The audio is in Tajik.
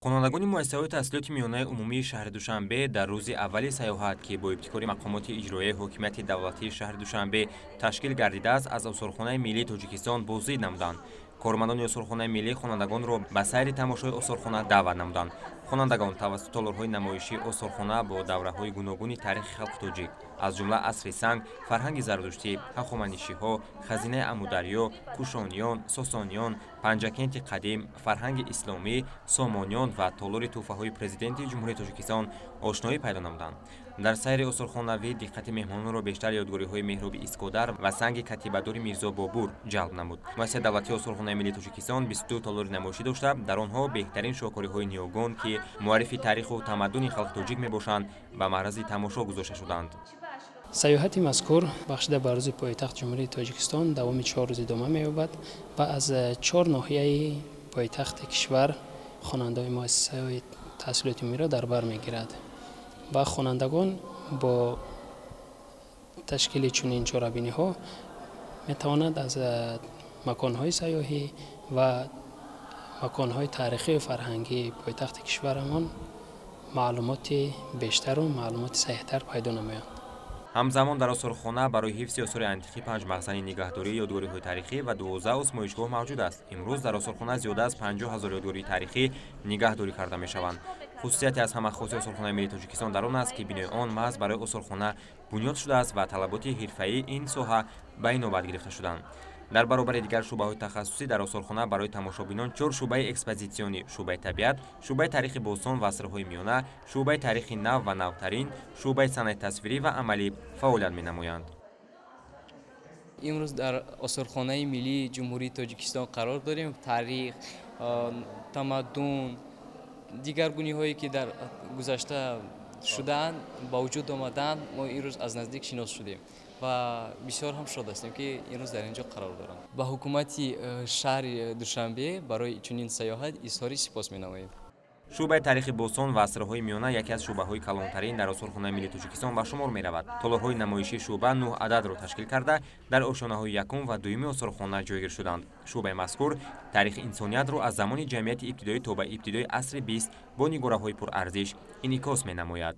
Хонандагони муассисаҳои таҳсилоти миёнаи умумии шаҳри Душанбе дар рӯзи аввали сайёҳат, ки бо ибтикори мақомоти иҷроияи ҳокимияти давлатии шаҳри Душанбе ташкил гардидааст, аз осорхонаи миллии Тоҷикистон боздид намуданд. Кормандони осорхонаи миллӣ хонандагонро ба сайри тамошои осорхона даъват намуданд. Хонандагон тавассути толорҳои намоишии осорхона бо давраҳои гуногуни таърихи халқи тоҷик, аз ҷумла асри санг, фарҳанги зардуштӣ, ҳахоманишиҳо, хазинаи Амударё, кушониён, сосониён, Панҷакенти қадим, фарҳанги исломӣ, сомониён ва толори тӯҳфаҳои Президенти Ҷумҳурии Тоҷикистон ошноӣ пайдо намуданд. Дар сайри осорхонавӣ диққати меҳмононро бештар ёдгориҳои меҳроби Искодар ва санги катибадори Мирзо Бобур ҷалб намуд. Муассисаи давлатии осорхонаи миллии Тоҷикистон 22 толори намоишӣ дошта, дар онҳо беҳтарин шоҳкориҳои ниёгон, ки муаррифи тариху тамаддуни халқи тоҷик мебошанд, ба маърази тамошо гузошта шуданд. Сайёҳати мазкур бахшида ба рӯзи пойтахт Ҷумҳурии Тоҷикистон давоми 4 рӯз идома меёбад ва аз 4 ноҳияи пойтахти кишвар хонандаҳои муассисаҳои таҳсилоти умумиро дар бар мегирад ва хонандагон бо ташкили чунин чорабиниҳо метавонанд аз маконҳои сайёҳӣ ва маконҳои таърихию фарҳангии пойтахти кишварамон маълумоти бештару маълумоти саҳиҳтар пайдо намоянд. Ҳамзамон дар осорхона барои ҳифзи осори антиқӣ 5 махзани нигаҳдории ёдгориҳои таърихӣ ва 12 осмоишгоҳ мавҷуд аст. Имрӯз дар осорхона зиёда аз 50 ҳазор ёдгории таърихӣ нигаҳдорӣ карда мешаванд. Хусусияти аз ҳама хоси осорхонаи миллии Тоҷикистон дар он аст, ки бинои он маҳз барои осорхона бунёд шудааст ва талаботи ҳирфаии ин соҳа ба инобат гирифта шуданд. Дар баробари дигар шӯъбаҳои тахассусӣ дар осорхона барои тамошобинон 4 шӯъбаи экспозитсионӣ: шӯъбаи табиат, шӯъбаи таърихи бостон ва асрҳои миёна, шӯъбаи таърихи нав ва навтарин, шӯъбаи санъати тасвирӣ ва амалӣ фаъолият менамоянд. Имрӯз дар осорхонаи миллии Ҷумҳурии Тоҷикистон қарор дорем. Таърих, тамаддун, дигаргуниҳое ки дар гузашта шудаанд, ба вуҷуд омадаанд, мо имрӯз аз наздик шинос шудем ва бисёр ҳам шод ҳастем, ки имрӯз дар ин ҷо қарор дорам. Ба ҳукумати шаҳри Душанбе барои чунин сайёҳат изҳори сипос менамоем. Шӯъбаи таърихи бостон ва асрҳои миёна яке аз шӯъбаҳои калонтарин дар осорхонаи миллии Тоҷикистон ба шумор меравад. Толорҳои намоишии шӯъба 9 ададро ташкил карда, дар ошёнаҳои якум ва дуюми осорхона ҷойгир шуданд. Шӯъбаи мазкур таърихи инсониятро аз замони ҷамъияти ибтидоӣ то ба ибтидои асри 20 бо нигораҳои пурарзиш инъикос менамояд.